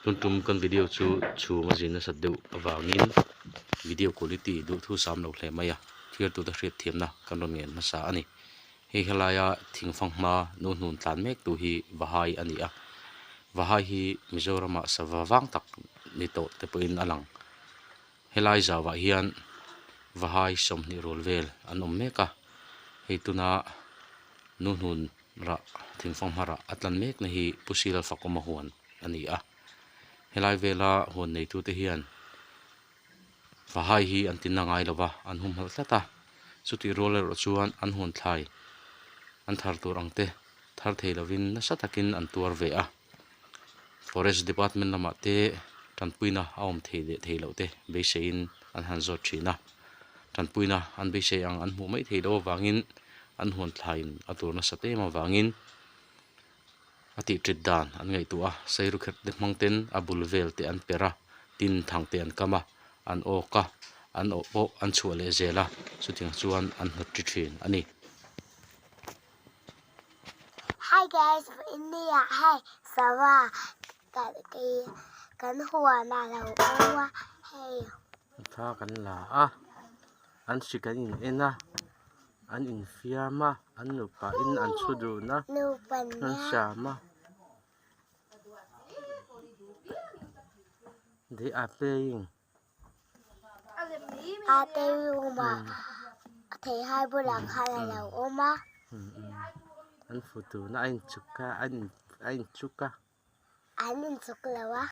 Tun tum kan video chu chhum a zin nasat deuh avangin video quality duhthu sam lo hle mai a, thirtute hriat thiamna kan rawn ngen hmasa a ni. Hei helaia thingfang hma nu hnun tlan mek tu hi Vahai a ni a, Vahai hi Mizoramah sava vang tak ni tawh te pawhin a lang. Helai zauah hian Vahai 20 rual vel an awm mek a, hei tuna nu hnun rah thingfang hma rah a tlan mek na hi Pu Sila Fakawma huan a ni a, helai vela huan neitute hian Vahai hi an tinna ngai lo va, an humhalh tlat a, chutih rual erawh chuan an huan thlai an thar tur ang te thar thei lovin nasa takin an tuar ve a, Forest Department lamah te tanpuina a awm thei leh thei loh te beiseiin an han zawt thin a, tanpuina an beisei ang an hmuh mai theih loh avangin an huan thlaiin a tur nasa em avangin a tih tit dan an ngaihtuah a, sairukherh te hmang ten a bul vel te an per a, tin thang te an kam a, an awk a, an awh pawh an chhuah leh zel a, chutiang chuan an hnawt ṭi ṭhin a ni. Hi guys, India hei sava kan huan a lo awm a hei. Thla kan la a, an hrik an in en a. An infiam a, an nupain an thu dun a, an hram a. They are playing. A te room ah theihai bulah khan a lo awm a. An fu dun a, a inchuk a, a inchuk a. An inchuk lo a.